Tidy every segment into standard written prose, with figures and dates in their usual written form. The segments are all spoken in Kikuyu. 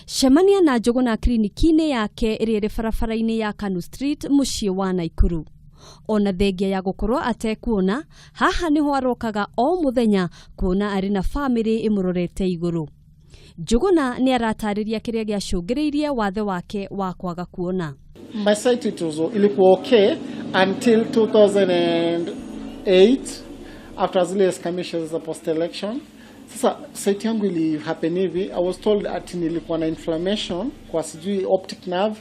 Cemania na Njũgũna kiriniki-inĩ yake ĩrĩa ĩrĩ barabara-inĩ ya Kanu Street mũciĩ wa Naikuru. Ona thengia ya gũkorwo atekuona, haha nĩho arokaga o mũthenya kuona arĩ na bamĩrĩ ĩmũrorete igũrũ. Njũgũna nĩ aratarĩria kĩrĩa gĩacũngĩrĩirie wathe wake wa kwaga kuona. My sight it was ilikuwa okay until 2008 after zile skirmishes za post election. Sasa sight yangu ili happen hivi, I was told ati nilikuwa na inflammation kwa sijui optic nerve,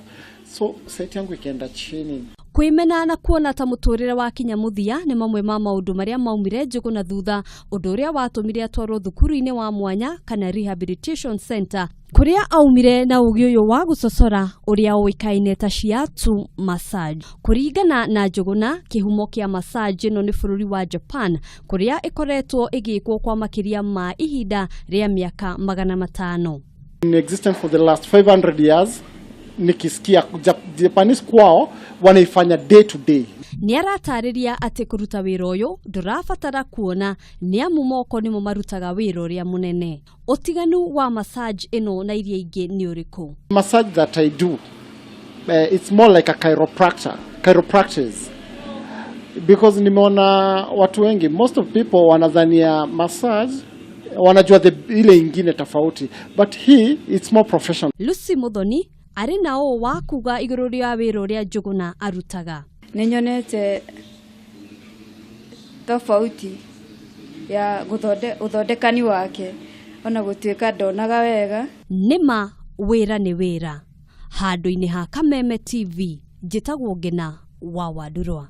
so sight yangu ikaenda chini. Kwĩmena na kuona ta mũtũrĩre wa kinya mũthia nĩ mamwe ma maũndũ marĩa maumire Njũgũna thutha, ũndũ ũrĩa watũmire atwarwo thukuru-inĩ wa mwanya kana rehabilitation center kũrĩa aumire na ũgĩ ũyũ wa gũcocora ũrĩa ũĩkaine ta shiatsu massage. Kũringana na Njũgũna, kĩhumo kĩa massage ĩno nĩ bũrũri wa Japan kũrĩa ĩkoretwo ĩgĩkwo kwa makĩria ma ihinda rĩa mĩaka 500. In existence for the last 500 years, nikisikia Japanese kwao wanaifanya day to day. Nĩ aratarĩria atĩ kũruta wĩra ũyũ ndũrabatara kuona nĩ amu moko nĩmo marutaga wĩra ũrĩa mũnene. Ũtiganu wa massage ĩno na iria ingĩ nĩ ũrĩkũ? Massage that I do, it's more like a chiropractic because nimeona watu wengi, most of people wanadhania massage wanajua ile ingine tofauti, but hii it's more professional. Lucy Muthoni arĩ na ũũ wa kuga igũrũ rĩa wĩra ũrĩa Njũgũna arutaga. Nĩ nyonete tofauti ya ũthondekani wake ona gũtuĩka ndonaga wega. Nĩma wĩra nĩ wĩra. Handũ-inĩ ha Kameme TV, njĩtagwo Ngĩna wa Wandurwa.